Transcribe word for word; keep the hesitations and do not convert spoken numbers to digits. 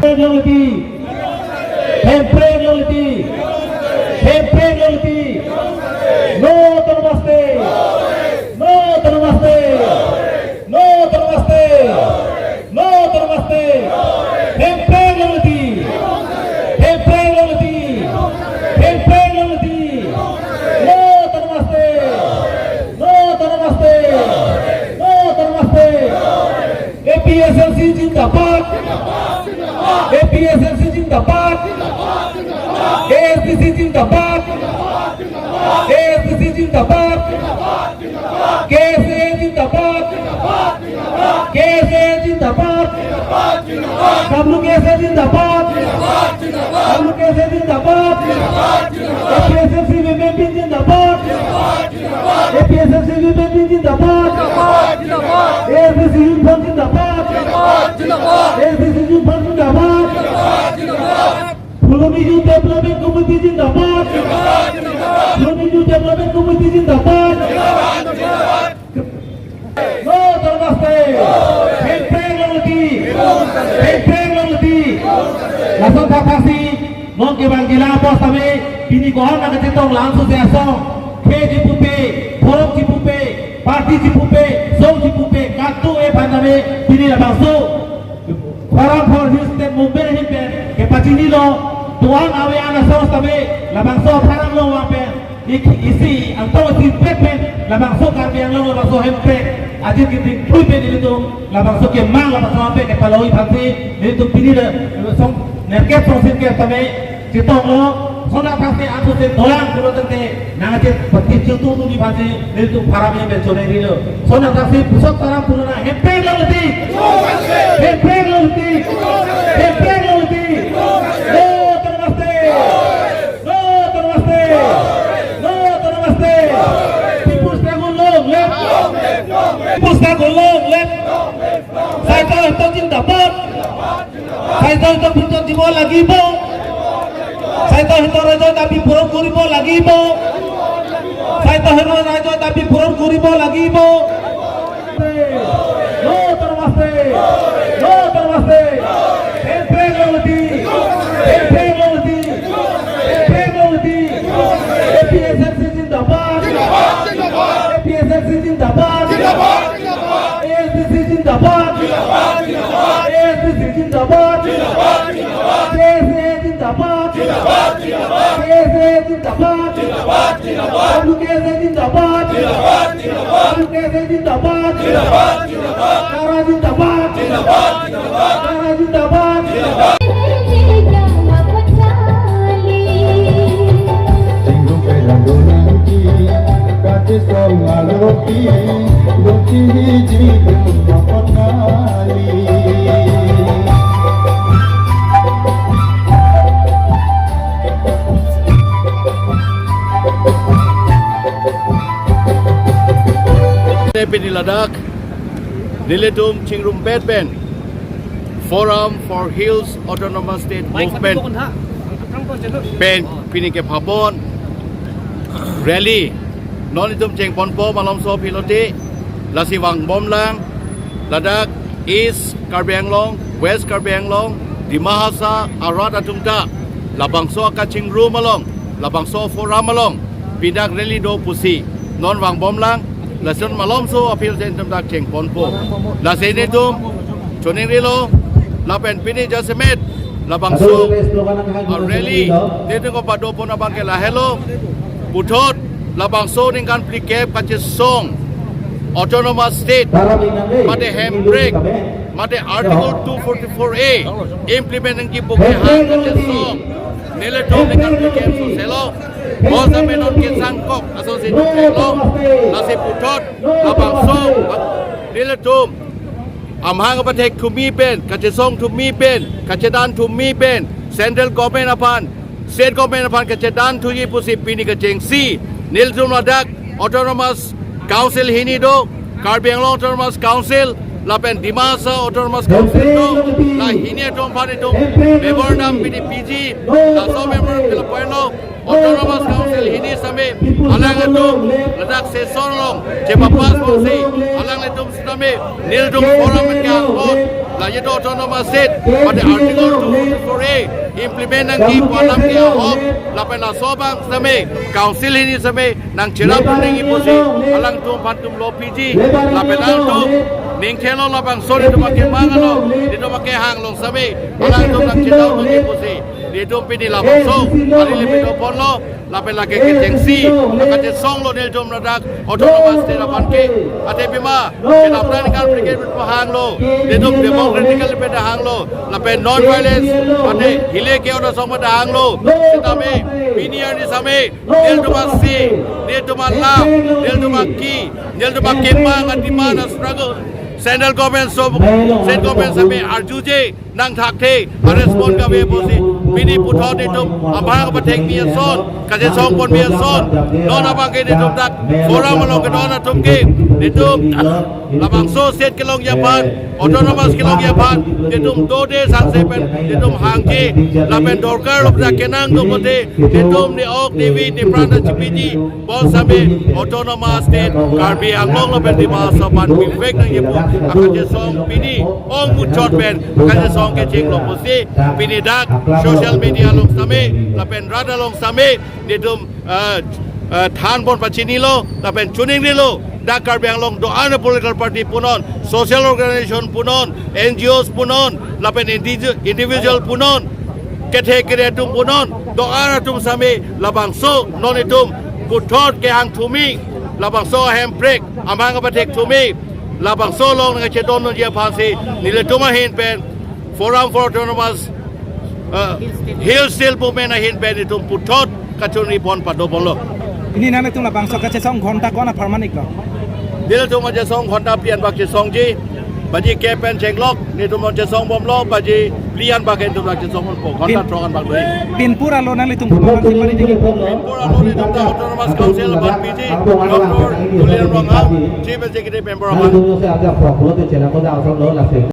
Hemprek longle ti. Hemprek longle ti. Hemprek longle ti. No autonomous state. No autonomous state. No autonomous state. No autonomous state. Hemprek longle ti. Hemprek longle ti. Hemprek longle ti. No autonomous state. No autonomous state. No autonomous state. A P H L C zindabad. A P H L C zindabad. A S D C zindabad. A S D C zindabad. K S A zindabad. K S A zindabad. W K S A zindabad. W K S A zindabad. A P H L C women wing zindabad. A P H L C women wing zindabad. A S D C youth front zindabad. A S D C youth front zindabad. Phuloni Youth Development Committee zindabad. Phuloni Youth Development Committee zindabad. No autonomous state. Hemprek longle ti. Hemprek longle ti. Lason thakthak si non kevang jila apot tame pini ko-an nangkachetong, laso si asong khei chipupe, forum chipupe, party chipupe, song chipupe, katu-e aphan tame pini labangso Forum for Hill State Movement ahin pen kepachinilo. Do-an ave an asong tame labangso apharman along vang pen ik isi angtong isi pet pen labangso Karbi Anglong labangso Hemprek ajin kiting tui pen ilitum labangso kemang labangso ape kepaloi aphansi nelitum pini le song nerkep song sirkep tame chetonglo. Lason thakthak si aso si dolang pulo tangte nangchet pati chutu tu di aphansi nelitum pharam yang pen chonai rilo. Lason thakthak si pusot pharam pulo na Hemprek longle ti. Hemprek longle ti. Hemprek longle ti. No autonomous state. No autonomous state. No autonomous state. People's struggle long live. People's struggle long live. Saitor Hemprek zindabad. Saitor Hemprek phuton jibo lagibo. Saitor Hemprek raijor dabi puron koribo lagibo. Saitor Hemprek raijor dabi puron koribo lagibo. No autonomous state. No autonomous state. Hemprek longle ti. Hemprek longle ti. Hemprek longle ti. A P H L C zindabad. A P H L C zindabad. A S D C zindabad. A S D C zindabad. K S A zindabad. K S A zindabad. W K S A zindabad. W K S A zindabad. Kara zindabad. Kara zindabad. Pini ladak nelitum chingrumpet pen Forum for Hills Autonomous State Movement pen pini kepapon rally non itum chengponpo malomso pilote, lasi vangbomlang ladak East Karbi Anglong, West Karbi Anglong, Dima Hasao arat atum ta labangso akachingrum along, labangso forum along pini dak rally do pusi non vangbomlang. Lason malomso aphi si itum dak chengponpo. Lasi nelitum choningrilo lapen pini jasemet labangso a rally nelitum kepadopon abang ke lahelo. Puthot labangso ningkan phlikep kachesong autonomous state mate Hemprek mate Article two forty-four A implement nangji pu kehang kachesong nelitum ningkan phlikep soselo. Bonta me non kesangkok aso si nuklo. Lasi puthot labangso nelitum amahang apathek thumi pen, kachesong thumi pen, kachedan thumi pen, central government aphan, state government aphan kachedan thuji pusi pini kachengsi nelitum ladak autonomous council hini do, Karbi Anglong Autonomous Council lapen Dima Hasao Autonomous Council do, la hini atum aphan itum memorandum pini piji, laso memorandum ke lapu-anlo. Autonomous Council hini sitame alangtum ladak session along chepapass ponsi alanglitum sitame nelitum forum pen kehang ahut la yedo Autonomous State pada Article two four A implement nangji pu alam ke ahok lapen laso abang sitame Council hini sitame nangcherap nangji pusi alangtum aphan tum lo P G lapen alangtum ning khelo labangso nelitum akemang along nelitum akehang along sitame alangtum nangchedau nangji pusi nelitum pini labangso kali limit ponlo lapen lake kechengsi kachesonglo nelitum ladak Autonomous State aphan ke ate pima kedamtang ningkan brigade pahanglo nelitum democratically pen hanglo lapen non violence ate hile ke ota song pen hanglo sitame pini arni sitame nelitum asi nelitum alam nelitum aki nelitum akemang a-demand a-struggle central government so state government sitame arjuje nangthakthe a-respond kave pusi pini puthot nelitum amahang apathek mi ason kachesong ponmi ason non abang ke nelitum dak forum along kedo-an atum ke nelitum labangso state kelongji aphan Autonomous kelongji aphan nelitum dode sangse pen nelitum hangji lapen dorkar lok dak kenang do pote nelitum ne ok David ne pran chipiji bonsitame Autonomous State Karbi Anglong lapen Dima Hasao aphan bivek nangji pu akachesong pini ong muchot pen kachesong kechenglo pusi pini dak social media along sitame lapen rat along sitame nelitum ah, ah, than pon pachinilo lapen choningrilo dak Karbi Anglong do-an political party punon social organization punon N G Os punon lapen indi- individual punon kethe kere atum punon do-an atum sitame labangso non nelitum puthot kehang thumi labangso ahemprek amahang apathek thumi labangso along nangchedon nangji aphansi nelitum ahin pen Forum for Autonomous uh, Hill State Movement ahin pen nelitum puthot kachonri pon pado ponlo. Pini nangtum labangso kachesong ghonta ko-an apharman iklo? Nelitum kachesong ghonta phli an bak chesongji baji kep pen chenglok nelitum chesong bomlo baji phli an bak nelitum lak chesong bompo ghonta throk an bak doi. Pinpur alo nanglitum pura lo nelitum ta Autonomous Council aphan P G Doctor Tuliram Ronghang Chief Executive Member aphan.